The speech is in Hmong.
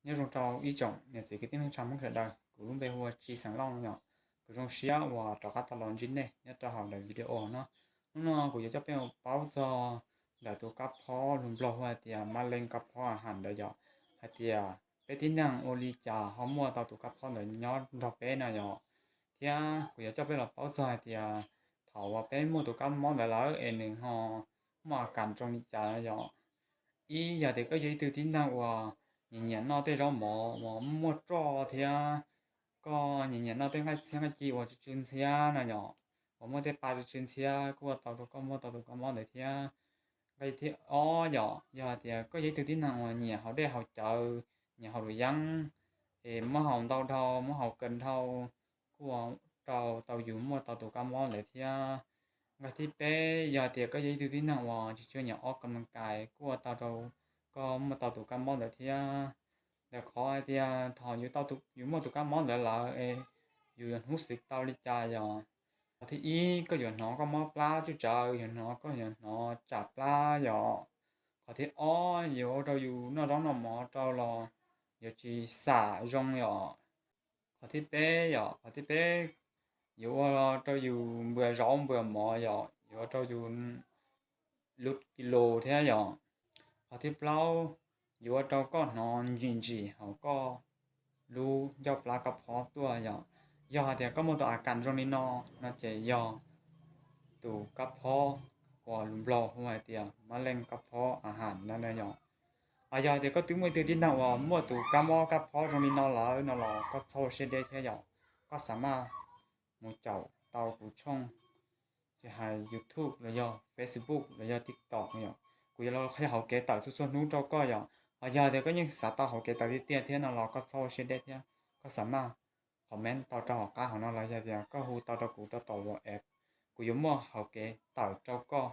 Nyob zoo rau ib tsoom niam txiv kwv tij neej tsa Hmoob sawv daws, kuv lub npe hu ua Tsis Xeem Lauj yom. Kuv zoo siab uas rov qab tau los ntsib nej nyob rau hauv daim video no. Hnub no kuv yuav coj peb mus paub txog ntawm tus kab phob lus Nplog hu hais tias mab leej kab phob a has ntawd yom, hais tias peb tib neeg ua li cas ho muaj tau tus kab phob ntawd nyob nrog peb no yom. Thiab kuv yuav coj peb los paub txog hais tias thaum uas peb muaj tus kab mob ntawd lawm es nws ho muaj a kas zoo li cas no yom. Ib, yog tias koj yog ib tug tib neeg uas nyiam nyiam noj tej zaub mov uas muaj roj thiab koj nyiam nyiam noj tej nqaij txhiab nqaij ci uas tsw tsw ntxhiab no yom, uas muaj tej pa tsw tsw ntxhiab kuj ua tau rau koj muaj tau tus kab mob ntawd thiab. Nqaij thib ob yom, yog hais tias koj yog ib tug tib neeg uas nyiam haus dej haus cawv, nyiam haus luam yeeb, es muab haus ntau dhau muab haus kawg dhau kuj ua rau tau yus muaj tau tus kab mob ntawd thiab. Nqaij thib peb, yog hais tias koj yog ib tug tib neeg uas tsis tshua nyiam ua kam kais kuj ua tau rau koj muaj tau tus kab mob ntawd thiab. Ntawm qhov hais tias thaum yus muaj tus kab mob ntawd lawm es yus yuav hnov xwv tau li cas yom. Qhov thib ib, koj yuav hnov koj mob plab tsawv tsawv, yuav hnov koj yuav hnov tsam plab yom. Qhov thib ob, yuav ua rau yus noj zaub noj mov rau los yuav tsis xam zoo yom. Qhov thib peb yom, qhov thib peb yuav ua rau yus npuas zaub npuas mov yom, yuav ua rau yus lub kis lus thiab yom. Qhov thib plaub, yuav ua rau koj hnov ntsim ntsim hauv koj lub ncauj plab kab phob tuaj yom. Yog hais tias koj muaj tus a kas zoo li no, no ces yog tus kab phob uas lus Nplog hu hais tias mab leej kab phob a has no yom. Yog hais tias koj twb muaj ib tug tib neeg uas muaj tus kab mob kab phob zoo li no lawm no los koj txhob ua siab deb thiab yom. Koj xam maj mus caum tau kuv tshooj, tsis hais YouTube los yog Facebook los yog TikTok yom, kuv yuav los qhia hauv kev tawm txhua txhua hnub rau koj yom. Ho yog tias koj yeej xav tau hauv kev tawm tiag tiag thiab no los koj txhob ua siab deb thiab, koj xam maj comment tau rau hauv qab hauv no los yog tias koj hu tau rau kuv rau tom WhatsApp, kuv yuav muaj hauv kev tawm rau koj